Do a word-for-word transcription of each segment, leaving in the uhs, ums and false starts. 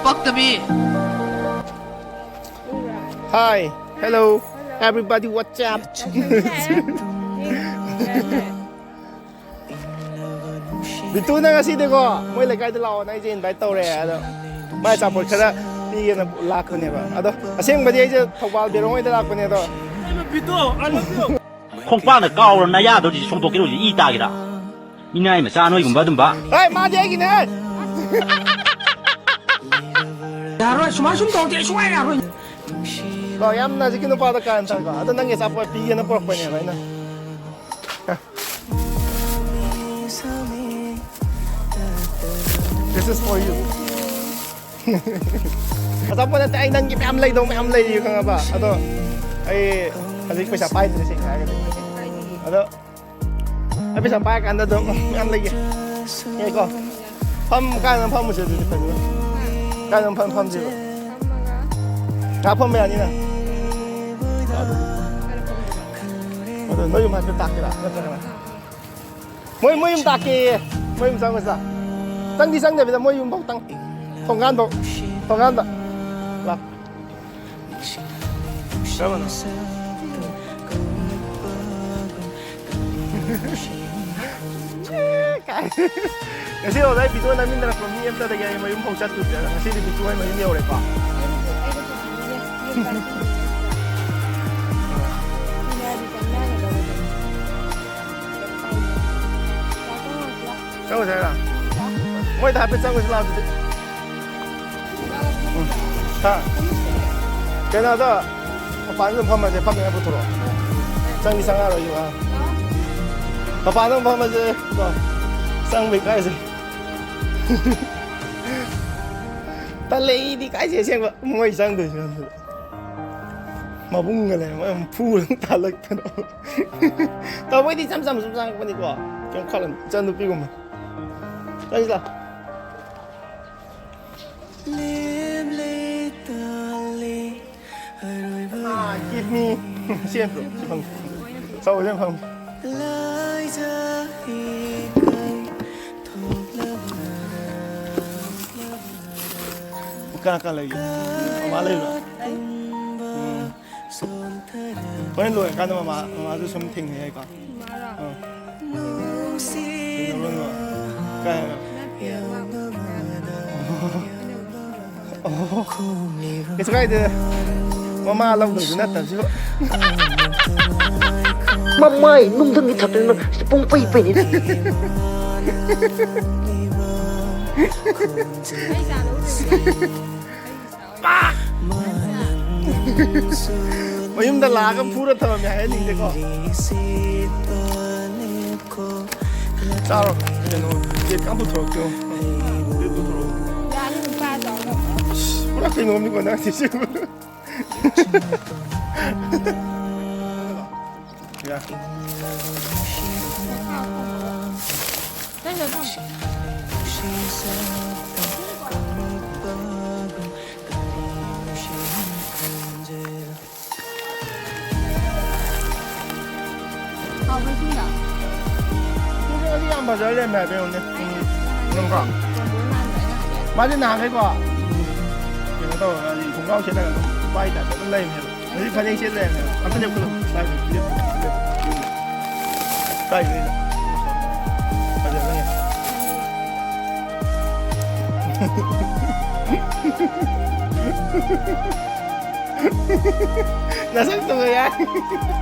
Fuck the me. Hi, hello, everybody, what's up? ꯕꯤꯇꯨꯅ ꯉꯁꯤꯗꯤꯀꯣ, ꯃꯣꯏ ꯂꯩꯀꯥꯏꯗ ꯂꯥꯛꯑꯣꯅ ꯑꯩꯁꯦ invite ꯇꯧꯔꯦ꯫ ꯑꯗꯣ ꯃꯥꯏ ꯑꯆꯥꯄꯣꯠ ꯈꯔ ꯄꯤꯒꯦꯅ ꯂꯥꯛꯄꯅꯦꯕ꯫ ꯑꯗꯣ ꯑꯁꯦꯡꯕꯗꯤ ꯑꯩꯁꯦ ꯊꯧꯕꯥꯜ ꯕꯦꯔꯣꯡ ꯍꯣꯏꯗ ꯂꯥꯛꯄꯅꯦ꯫ ꯑꯗꯣ ꯈꯣꯡꯄꯥꯛꯅ ꯀꯥꯎꯔ ꯅꯌꯥꯗꯣ ꯍꯧꯖꯤꯛ ꯁꯣꯡꯗꯣꯛꯀꯦꯔꯣ, ꯍꯧꯖꯤꯛ ꯏ ꯇꯥꯒꯦꯔꯥ? ꯃꯤꯅꯥꯏ ꯃꯆꯥ ꯅꯣꯏꯒꯨꯝꯕ ꯑꯗꯨꯝꯕ꯫ ꯑꯦ, ꯃꯥꯗꯤ ꯑꯩꯒꯤꯅꯦ꯫ ꯌꯥꯔꯣꯏ, ꯁꯨꯃꯥꯏ ꯁꯨꯝ ꯇꯧꯔꯗꯤ ꯑꯩ ꯁꯨꯡꯌꯥ ꯌꯥꯔꯣꯏ꯫ ꯀꯣ, ꯌꯥꯝꯅ ꯍꯧꯖꯤꯛꯀꯤ ꯅꯨꯄꯥꯗ ꯀꯥꯟ ꯇꯥꯏꯀꯣ꯫ ꯑꯗꯣ ꯅꯪꯒꯤ ꯑꯆꯥꯄꯣꯠ ꯄꯤꯒꯦꯅ ꯄꯨꯔꯛꯄꯅꯦꯕ ꯑꯩꯅ꯫ This is for you. ꯑꯆꯥꯄꯣꯠ ꯅꯠꯇꯦ, ꯑꯩ ꯅꯪꯒꯤ ꯃꯌꯥꯝ ꯂꯩꯗꯧ ꯃꯌꯥꯝ ꯂꯩꯔꯤ, ꯈꯪꯉꯕ? ꯑꯗꯣ ꯑꯩ ꯍꯧꯖꯤꯛ ꯄꯩꯁꯥ ꯄꯥꯏꯗ꯭ꯔꯦ, ꯁꯦꯡꯅ ꯍꯥꯏꯔꯒꯗꯤ꯫ ꯑꯗꯣ ꯑꯩ ꯄꯩꯁꯥ ꯄꯥꯏꯔꯀꯥꯟꯗ ꯑꯗꯨꯝ ꯃꯌꯥꯝ ꯂꯩꯒꯦ꯫ ꯌꯥꯏꯀꯣ? ꯐꯝ, ꯀꯥꯏꯗ ꯐꯝꯃꯨꯁꯦ ꯑꯗꯨꯗꯤ ꯐꯖꯅ? ꯀꯥꯏꯗ ꯐꯝ, ꯐꯝꯁꯦꯕ? ꯉꯥꯏꯍꯥꯛ ꯐꯝꯕ ꯌꯥꯅꯤꯅ? ꯑꯗꯣ ꯅꯣꯏ ꯌꯨꯝ ꯍꯥꯏꯐꯦꯠ ꯇꯥꯛꯀꯦꯔꯥ? ꯅꯠꯇ꯭ꯔꯒꯅ? ꯃꯣꯏ, ꯃꯣꯏ ꯌꯨꯝ ꯇꯥꯛꯀꯦꯌꯦ꯫ ꯃꯣꯏ ꯌꯨꯝ ꯆꯪꯉꯨꯁꯤ ꯂꯥꯎ꯫ ꯆꯪꯗꯤ ꯆꯪꯗꯕꯤꯗ ꯃꯣꯏ ꯌꯨꯝꯐꯥꯎꯇꯪ꯫ ꯊꯣꯡꯒꯥꯟꯐꯥꯎ꯫ ꯊꯣꯡꯒꯥꯟꯗ꯫ ꯂꯥꯎ꯫ ꯀꯔꯝꯕꯅꯣ? ꯉꯁꯤ ꯐꯥꯎꯗ ꯑꯩ video ꯅꯝꯃꯤꯟꯅꯔꯛꯄ ꯃꯤ ꯑꯝꯇꯗꯒꯤ ꯑꯩ ꯃꯌꯨꯝꯐꯥꯎ ꯆꯠꯇ꯭ꯔꯤꯕꯅꯦ꯫ ꯉꯁꯤꯗꯤ ꯕꯤꯇꯨ ꯍꯣꯏ ꯃꯌꯨꯝ ꯌꯧꯔꯦꯀꯣ꯫ ꯆꯪꯉꯨꯁꯦ ꯍꯥꯏꯔꯣ? ꯃꯣꯏꯗ ꯍꯥꯏꯐꯦꯠ ꯆꯪꯉꯨꯁꯤ ꯂꯥꯛꯑꯣ ꯑꯗꯨꯗꯤ꯫ ꯎꯝ꯫ ꯍꯥ? ꯀꯩꯅꯣꯗꯣ, ꯃꯄꯥꯟꯗ ꯑꯗꯨꯝ ꯐꯝꯃꯁꯦ, ꯐꯝꯃꯤꯉꯥꯏ ꯄꯨꯊꯣꯔꯛꯑꯣ꯫ ꯆꯪꯗꯤ ꯆꯪꯉꯛꯑꯔꯣꯏꯁꯦ, ꯑꯥ꯫ ꯃꯄꯥꯟꯗ ꯑꯗꯨꯝ ꯐꯝꯃꯁꯦ, ꯀꯣ꯫ ꯆꯪꯕ ꯏꯀꯥꯏꯁꯦ꯫ ꯇꯜꯂꯦ, ꯑꯩꯗꯤ ꯏꯀꯥꯏꯁꯦ ꯑꯁꯦꯡꯕ꯫ ꯃꯣꯏ ꯆꯪꯗꯣꯏꯁꯦ ꯈꯟꯕꯗ꯫ ꯃꯕꯨꯡꯒ ꯂꯩꯔꯝꯃꯒ ꯑꯃꯨꯛ ꯐꯨꯔ ꯑꯃꯨꯛ ꯊꯥꯜꯂꯛꯇꯅ꯫ ꯇꯧꯕꯩꯗꯤ ꯏꯆꯝ ꯆꯝꯅ ꯁꯨꯝ ꯆꯪꯉꯛꯄꯅꯤꯀꯣ꯫ ꯀꯩꯝ ꯈꯜꯂꯨꯅꯨ, ꯏꯆꯟ ꯅꯨꯄꯤꯒꯨꯝꯕ꯫ ꯆꯪꯁꯤ ꯂꯥꯎ꯫ Ah, give me. ꯁꯤ ꯐꯪ-, ꯆꯥꯎ, ꯁꯤ ꯐꯪ-, ꯀꯅꯥ ꯀꯅꯥ ꯂꯩꯒꯦ? ꯃꯃꯥ ꯂꯩꯕ꯭ꯔꯣ? ꯎꯝ꯫ ꯍꯣꯔꯦꯟ ꯂꯣꯏꯔꯀꯥꯟꯗ ꯃꯃꯥ, ꯃꯃꯥꯁꯨ ꯁꯨꯝ ꯊꯦꯡꯅ ꯌꯥꯏꯀꯣ? ꯃꯥꯔꯣ? ꯑꯥ꯫ ꯊꯦꯡꯅꯔꯨꯔꯣ꯫ ꯀꯥꯏ ꯍꯥꯏꯅꯣ? ꯅꯠꯇꯦ, ꯃꯥ ꯑꯣ꯫ ꯀꯩꯁꯨ ꯀꯥꯏꯗꯦ꯫ ꯃꯃꯥ ꯂꯧꯗꯧꯁꯨ ꯅꯠꯇꯕꯁꯤꯕꯨ꯫ ꯃꯃꯥꯏ ꯅꯨꯡꯗꯪꯒꯤ ꯊꯛꯇꯅ ꯄꯨꯡ ꯄꯩ ꯄꯩꯅꯤ꯫ ꯑꯩ ꯆꯥ ꯂꯧꯗꯣꯏꯅꯦ꯫ ꯃꯌꯨꯝꯗ ꯂꯥꯛꯑꯒ ꯐꯨꯔ ꯊꯝꯃꯝꯃꯦ ꯍꯥꯏꯍꯟꯅꯤꯡꯗꯦꯀꯣ꯫ ꯆꯥꯔꯣ꯫ ꯀꯩꯅꯣ, ꯄ꯭ꯂꯦꯠꯀ ꯑꯝ ꯄꯨꯊꯣꯔꯛꯇꯦ꯫ ꯄ꯭ꯂꯦꯠ ꯄꯨꯊꯣꯔꯛꯑꯣ꯫ ꯌꯥꯅꯤ, ꯅꯨꯄꯥ ꯆꯥꯎꯅ꯫ ꯑꯁ, ꯄꯨꯔꯥ ꯀꯩꯅꯣꯝꯅꯤꯀꯣ ꯅꯪ ꯁꯤꯁꯨ꯫ ꯌꯥ꯫ ꯀꯩꯅꯣ ꯇꯧ꯫ ꯍꯥꯎꯕ꯭ꯔꯥ ꯏꯁꯤꯡꯗꯣ? ꯏꯁꯤꯡꯗꯣ ꯌꯥꯝ ꯐꯖꯔ ꯂꯩꯔꯝꯃꯦ ꯍꯥꯏꯕ ꯌꯦꯡꯉꯨꯅꯦ꯫ ꯎꯝ꯫ ꯅꯪꯀꯣ? ꯃꯥꯗꯤ ꯅꯍꯥꯟꯈꯩꯀꯣ, ꯀꯩꯅꯣ ꯇꯧꯔꯒ ꯈꯣꯡꯒ꯭ꯔꯥꯎ ꯁꯦꯠꯂꯒ ꯑꯗꯨꯝ ꯅꯨꯄꯥꯒꯤ ꯇꯥꯏꯞꯇ ꯑꯗꯨꯝ ꯂꯩꯕꯅꯦꯕ꯫ ꯍꯧꯖꯤꯛ ꯐꯅꯦꯛ ꯁꯦꯠ ꯂꯩꯔꯝꯃꯦꯕ꯫ ꯑꯝꯇ ꯂꯦꯞꯈꯠꯂꯣ꯫ ꯁ꯭ꯋꯥꯏꯗ ꯂꯦꯞꯈꯠꯂꯣ꯫ ꯁ꯭ꯋꯥꯏꯗ ꯂꯦꯞꯈꯠꯂꯣ꯫ ꯐꯖꯕꯅꯦ꯫ ꯅꯁꯛꯇꯨꯒ ꯌꯥꯏ꯫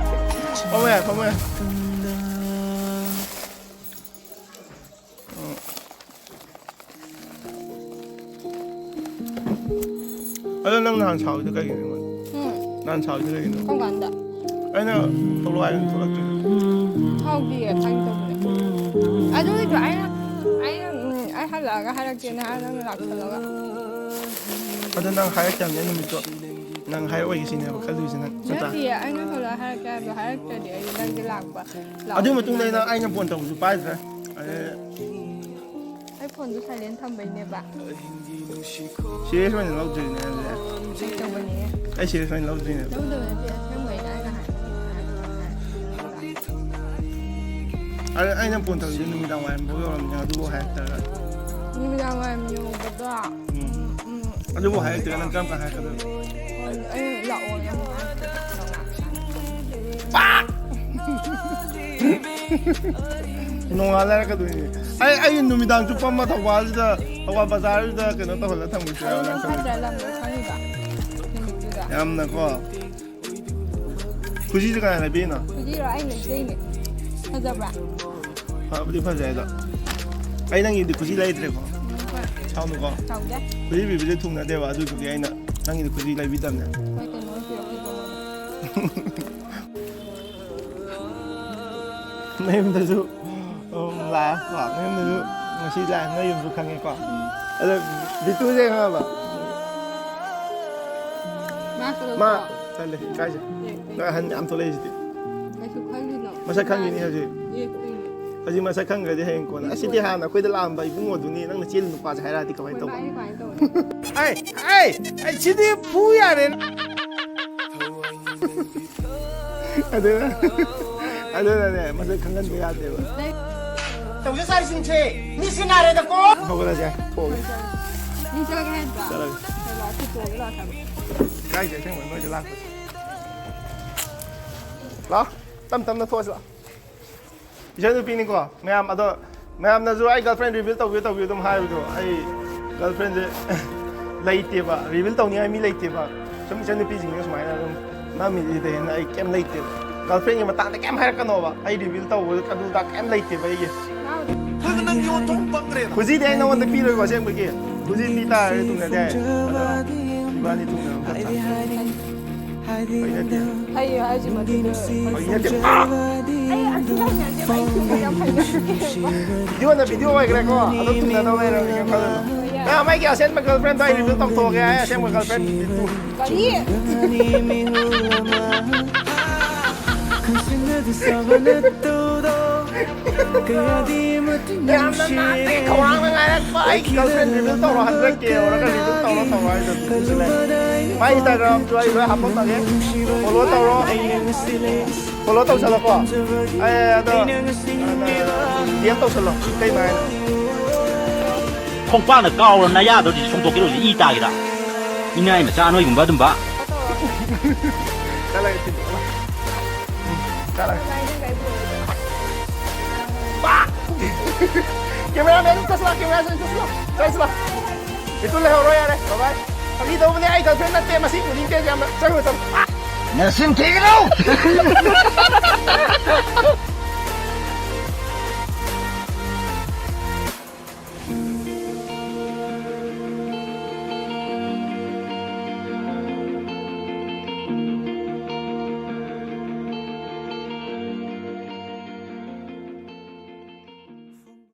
ꯐꯝꯃꯣ ꯌꯥꯔꯦ, ꯐꯝꯃꯣ ꯌꯥꯔꯦ꯫ ꯑꯗꯣ ꯅꯪ ꯅꯍꯥꯟ ꯁꯥꯎꯔꯤꯗꯣ ꯀꯩꯒꯤꯅꯣ ꯑꯩꯉꯣꯟꯗ? ꯎꯝ꯫ ꯅꯍꯥꯟ ꯁꯥꯎꯔꯤꯗꯣ ꯀꯩꯒꯤꯅꯣ? ꯀꯔꯝ ꯀꯥꯟꯗ? ꯑꯩꯅ ꯊꯣꯛꯂꯛꯑꯣ ꯍꯥꯏꯕꯗ ꯊꯣꯛꯂꯛꯇ꯭ꯔꯤꯗꯣ꯫ ꯁꯥꯎꯗꯤꯌꯦ, ꯐꯥꯒꯤ ꯇꯧꯕꯅꯦ꯫ ꯑꯗꯨꯒꯤꯗꯣ ꯑꯩꯅ, ꯑꯩꯅ, ꯎꯝ, ꯑꯩ ꯍꯜꯂꯛꯑꯒ ꯍꯥꯏꯔꯛꯀꯦꯅ ꯍꯥꯏꯔ ꯅꯪꯅ ꯂꯥꯛꯁꯜꯂꯒ꯫ ꯑꯗꯣ ꯅꯪ ꯍꯥꯏꯔꯛꯇꯕꯅꯦ ꯅꯨꯃꯤꯠꯇꯣ꯫ ꯅꯪ ꯍꯥꯏꯔꯛꯑꯣꯏꯒꯦ ꯁꯤꯅꯦꯕ ꯈꯜꯂꯤꯁꯦ ꯅꯪ, ꯅꯠꯇ꯭ꯔꯥ? ꯅꯠꯇꯤꯌꯦ, ꯑꯩꯅ ꯍꯜꯂꯛꯑ ꯍꯥꯏꯔꯛꯀꯦ ꯍꯥꯏꯕꯗꯣ ꯍꯥꯏꯔꯛꯇ꯭ꯔꯗꯤ ꯑꯩ ꯅꯪꯗꯤ ꯂꯥꯛꯄ, ꯂꯥꯛꯑꯣ ꯑꯗꯨꯒꯤ ꯃꯇꯨꯡꯗ ꯑꯩꯅ, ꯍꯥꯏꯔꯛꯀꯦ꯫ ꯑꯩꯅ ꯐꯣꯟ ꯇꯧꯕꯁꯨ ꯄꯥꯏꯗ꯭ꯔꯦ꯫ ꯑꯗꯩ ꯑꯩ ꯐꯣꯟꯗꯣ silent ꯊꯝꯕꯩꯅꯦꯕ꯫ Serious ꯑꯣꯏꯅ ꯂꯧꯗ꯭ꯔꯤꯅꯦ ꯑꯗꯨꯗꯤ꯫ ꯀꯩ ꯇꯧꯕꯅꯦ? ꯑꯩ serious ꯑꯣꯏꯅ ꯂꯧꯗ꯭ꯔꯤꯅꯦꯕ꯫ ꯂꯧꯗꯕ ꯅꯠꯇꯦ, ꯑꯁꯦꯡꯕꯩꯅꯦ ꯑꯩꯅ ꯍꯥꯏꯕ꯫ ꯑꯗ ꯑꯩꯅ ꯐꯣꯟ ꯇꯧꯔꯤꯁꯦ ꯅꯨꯃꯤꯗꯥꯡ ꯋꯥꯏꯔꯝꯐꯥꯎ ꯌꯧꯔꯝꯅꯦ, ꯑꯗꯨꯐꯥꯎ ꯍꯥꯏꯔꯛꯇ꯭ꯔꯒ꯫ ꯅꯨꯃꯤꯗꯥꯡ ꯋꯥꯏꯔꯝ ꯌꯧꯕꯗꯣ, ꯎꯝ꯫ ꯎꯝ, ꯎꯝ, ꯑꯗꯨꯕꯨ ꯍꯥꯏꯔꯛꯇ꯭ꯔꯒ ꯅꯪ ꯀꯔꯝ ꯀꯥꯟ ꯍꯥꯏꯔꯛꯀꯗꯣꯏꯕ? ꯑꯩ ꯂꯥꯛꯑꯣ ꯅꯪ ꯍꯥꯏꯔꯛꯇ꯭ꯔꯗꯤ꯫ ꯅꯣꯡꯉꯥꯜꯂ ꯍꯥꯏꯔꯛꯀꯗꯣꯏꯅꯦ꯫ ꯑꯩ ꯑꯩ ꯅꯨꯃꯤꯗꯥꯡ ꯆꯨꯞꯄ ꯑꯃ ꯊꯧꯕꯥꯜꯁꯤꯗ, ꯊꯧꯕꯥꯜ ꯕꯖꯥꯔꯁꯤꯗ ꯀꯩꯅꯣ ꯇꯧꯍꯜꯂ ꯊꯝꯒꯦ꯫ ꯑꯗꯨ ꯅꯪ ꯈꯪꯗ꯭ꯔꯥ ꯂꯝꯗꯣ ꯈꯪꯉꯤꯕ ꯅꯨꯃꯤꯠꯇꯨꯗ? ꯌꯥꯝꯅꯀꯣ ꯈꯨꯖꯤꯁꯦ ꯀꯅꯥ ꯂꯩꯕꯤꯅꯣ? ꯈꯨꯖꯤꯔꯣ? ꯑꯩ ꯂꯩꯖꯩꯅꯦ꯫ ꯐꯖꯕ꯭ꯔꯥ? ꯐꯕꯨꯗꯤ ꯐꯖꯩ ꯑꯗꯣ ꯑꯩ ꯅꯪꯒꯤꯗꯤ ꯈꯨꯖꯤ ꯂꯩꯗ꯭ꯔꯦꯀꯣ꯫ ꯁꯥꯎꯅꯨꯀꯣ꯫ ꯆꯥꯎꯗꯦ꯫ ꯈꯨꯖꯤ ꯄꯤꯕꯤꯁꯦ ꯊꯨꯡꯅꯗꯦꯕ ꯑꯗꯨꯗꯨꯒꯤ ꯑꯩꯅ ꯅꯪꯒꯤꯗꯤ ꯈꯨꯖꯤ ꯂꯩꯕꯤꯗꯕꯅꯦ꯫ ꯍꯣꯏ, ꯀꯩꯅꯣ ꯑꯣꯏꯅ ꯄꯤꯔꯛꯀꯦ ꯇꯧꯕꯅꯦ꯫ ꯃꯌꯨꯝꯗꯁꯨ ꯎꯝ, ꯂꯥꯛꯑꯦꯀꯣ꯫ ꯃꯌꯨꯝꯗꯁꯨ ꯉꯁꯤ ꯂꯥꯛꯑꯦ꯫ ꯅꯣꯏ ꯌꯨꯝꯁꯨ ꯈꯪꯉꯦꯀꯣ꯫ ꯑꯗꯣ ꯕꯤꯇꯨꯁꯦ ꯈꯪꯉꯕ? ꯃꯥ ꯀꯩꯗꯧ ꯃꯥ ꯇꯧꯕ? ꯆꯠꯂꯦ ꯀꯥꯏꯁꯦ? ꯅꯣꯏ ꯑꯍꯟ ꯌꯥꯝ ꯊꯣꯛꯂꯛꯏꯁꯤꯗꯤ꯫ ꯀꯩꯁꯨ ꯈꯜꯂꯤꯅꯣ? ꯃꯁꯛ ꯈꯪꯉꯤꯅꯤ ꯍꯧꯖꯤꯛ꯫ ꯑꯦ, ꯀꯩꯅꯣ? ꯍꯧꯖꯤꯛ ꯃꯁꯛ ꯈꯪꯈ꯭ꯔꯗꯤ ꯍꯌꯦꯡ ꯀꯣꯟꯅ ꯑꯁꯤꯗꯤ ꯍꯥꯟꯅ ꯑꯩꯈꯣꯏꯗ ꯂꯥꯛꯑꯝꯕ ꯏꯕꯨꯡꯉꯣꯗꯨꯅꯤ ꯅꯪꯅ ꯆꯦꯜꯂꯤ ꯅꯨꯄꯥꯁꯦ ꯍꯥꯏꯔꯛꯑꯗꯤ ꯀꯃꯥꯏꯅ ꯑꯩꯈꯣꯏ ꯇꯧꯕ? ꯃꯥꯒꯤ ꯀꯃꯥꯏꯅ ꯇꯧꯕꯅꯣ? ꯑꯩ ꯑꯩ ꯑꯩ ꯁꯤꯗꯤ ꯐꯨ ꯌꯥꯔꯦ꯫ ꯑꯗꯨꯅ ꯑꯗꯨꯅꯅꯦ ꯃꯁꯛ ꯈꯪꯍꯟꯕ ꯌꯥꯗꯦꯕ꯫ ꯇꯧꯖ ꯁꯥꯔꯤꯁꯤꯡꯁꯦ ꯃꯤꯠꯁꯦ ꯅꯥꯔꯦꯗꯀꯣ꯫ ꯍꯧꯒꯠꯂꯁꯦ ꯊꯣꯛꯑꯒꯦ꯫ ꯅꯤꯡꯁꯤꯡꯉꯦ ꯍꯥꯏꯕ? ꯆꯠꯂꯒꯦ꯫ ꯀꯩꯅꯣ, ꯑꯁꯤ ꯇꯣꯡꯉꯒ ꯂꯥꯛꯀꯅꯤ꯫ ꯀꯥꯏꯁꯦ ꯑꯁꯦꯡꯕ ꯅꯣꯏꯗ ꯂꯥꯛꯄꯁꯦ꯫ ꯂꯥꯛꯑꯣ ꯇꯞ ꯇꯞꯅ ꯊꯣꯛꯑꯁꯤ ꯂꯥꯛꯑꯣ꯫ ꯏꯆꯟꯅꯨꯄꯤꯅꯤꯀꯣ ꯃꯌꯥꯝ ꯑꯗꯣ ꯃꯌꯥꯝꯅꯁꯨ ꯑꯩ ꯒꯔꯜ ꯐ꯭ꯔꯦꯟ ꯔꯤꯚꯤꯜ ꯇꯧꯕꯤꯌꯨ ꯇꯧꯕꯤꯌꯨ ꯑꯗꯨꯝ ꯍꯥꯏꯕꯗꯣ ꯑꯩ ꯒꯔꯜ ꯐ꯭ꯔꯦꯟꯁꯦ ꯂꯩꯇꯦꯕ ꯔꯤꯚꯤꯜ ꯇꯧꯅꯤꯡꯉꯥꯏ ꯃꯤ ꯂꯩꯇꯦꯕ ꯁꯨꯝ ꯏꯆꯟꯅꯨꯄꯤꯁꯤꯡꯅ ꯁꯨꯃꯥꯏꯅ ꯑꯗꯨꯝ ꯅꯝꯃꯤꯁꯤꯗ ꯍꯦꯟꯅ ꯑꯩ ꯀꯩꯝ ꯂꯩꯇꯦꯕ ꯒꯔꯜ ꯐ꯭ꯔꯦꯟꯒꯤ ꯃꯇꯥꯡꯗ ꯀꯩꯝ ꯍꯥꯏꯔꯛꯀꯅꯣꯕ ꯑꯩ ꯔꯤꯚꯤꯜ ꯇꯧꯕ ꯑꯗꯨꯗ ꯀꯩꯝ ꯂꯩꯇꯦꯕ ꯑꯩꯒꯤ ꯅꯪ ꯅꯪ ꯌꯣꯟꯊꯣꯛ ꯄꯪꯈ꯭ꯔꯦ꯫ ꯍꯧꯖꯤꯛꯇꯤ ꯑꯩ ꯅꯉꯣꯟꯗ ꯄꯤꯔꯣꯏꯀꯣ ꯑꯁꯦꯡꯕꯒꯤ ꯍꯧꯖꯤꯛ ꯄꯤ ꯇꯥꯔꯗꯤ ꯇꯨꯡꯅꯗꯤ ꯍꯥꯏ ꯑꯗꯣ ꯏꯕꯥꯅꯤ ꯇꯨꯡꯅꯕ ꯐꯠꯇ꯭ꯔꯥ ꯐꯩ ꯅꯠꯇꯦ ꯐꯩ ꯍꯥꯏꯁꯤ ꯃꯗꯨꯗ ꯐꯥꯒꯤ ꯅꯠꯇꯦ ꯑꯥ! ꯑꯩ ꯑꯁꯤ ꯍꯥꯏꯅꯗꯦꯕ ꯑꯩ ꯁꯤꯁꯦ ꯌꯥꯝ ꯍꯩꯅꯗꯦꯕ꯫ ꯚꯤꯗꯤꯑꯣ ꯅ ꯚꯤꯗꯤꯑꯣ ꯑꯣꯏꯈ꯭ꯔꯦꯀꯣ ꯑꯗꯨꯝ ꯊꯨꯡꯅꯗꯧ ꯂꯩꯔꯕꯅꯤ ꯀꯩꯝ ꯈꯜꯂꯨꯅꯨ ꯃꯌꯥꯝ ꯑꯩꯒꯤ ꯑꯁꯦꯡꯕ ꯒꯔꯜ ꯐ꯭ꯔꯦꯟꯗꯣ ꯑꯩ ꯔꯤꯚꯤꯜ ꯇꯧꯊꯣꯛꯑꯒꯦ ꯑꯩ ꯑꯁꯦꯡꯕ ꯒꯔꯜ ꯐ꯭ꯔꯦꯟ ꯕꯤꯇꯨ ꯀꯔꯤ? ꯌꯥꯝꯅ ꯅꯥꯟꯅ ꯈꯧꯔꯥꯡꯅ ꯉꯥꯏꯔꯛꯄ ꯑꯩꯒꯤ ꯒꯔꯜ ꯐ꯭ꯔꯦꯟ ꯔꯤꯚꯤꯜ ꯇꯧꯔꯣ ꯍꯟꯗ꯭ꯔꯦꯠ ꯀꯦ ꯌꯧꯔꯒ ꯔꯤꯚꯤꯜ ꯇꯧꯔꯣ ꯇꯧꯔꯣ ꯍꯥꯏꯗꯣ ꯕꯤꯇꯨꯁꯤꯅ ꯃꯥꯏ ꯏꯟꯁꯇꯥꯒ꯭ꯔꯥꯝꯁꯨ ꯑꯩ ꯂꯣꯏ ꯍꯥꯞꯄꯛꯑꯒꯦ ꯐꯣꯂꯣ ꯇꯧꯔꯣ ꯐꯣꯂꯣ ꯇꯧꯁꯜꯂꯣꯀꯣ ꯑꯩ ꯑꯗꯣ ꯗꯤ ꯑꯦꯝ ꯇꯧꯁꯜꯂꯣ ꯀꯩ ꯃꯥꯏꯅ ꯈꯣꯡꯄꯥꯛꯅ ꯀꯥꯎꯔ ꯅꯌꯥꯗꯣ ꯁꯣꯡꯗꯣꯛꯀꯦ ꯇꯧꯔꯤꯁꯦ, ꯏ ꯇꯥꯒꯦꯗ꯫ ꯏꯅꯥꯏ ꯃꯆꯥ ꯅꯣꯏꯒꯨꯝꯕ ꯑꯗꯨꯝꯕ꯫ ꯆꯠꯂꯒꯦ, ꯊꯤꯟꯗꯣꯛꯑꯣ꯫ ꯆꯠꯂꯒꯦ꯫ ꯄꯥꯛ! Cameraman, ꯆꯠꯁꯤꯂꯥ, cameraman, ꯆꯠꯁꯤꯂꯥ, ꯆꯠꯁꯤꯂꯥ꯫ ꯏꯇꯨ ꯂꯩꯍꯧꯔꯣ, ꯌꯥꯔꯦ, bye bye꯫ ꯐꯥꯒꯤ ꯇꯧꯕꯅꯦ, ꯑꯩ girlfriend ꯅꯠꯇꯦ, ꯃꯁꯤ ꯎꯅꯤꯡꯗꯦ ꯌꯥꯝꯅ꯫ ꯆꯠꯈ꯭ꯔꯣ, ꯆꯠꯈ꯭ꯔꯣ꯫ ꯄꯥꯛ! ꯅꯆꯤꯟ ꯊꯤꯒꯅꯨ!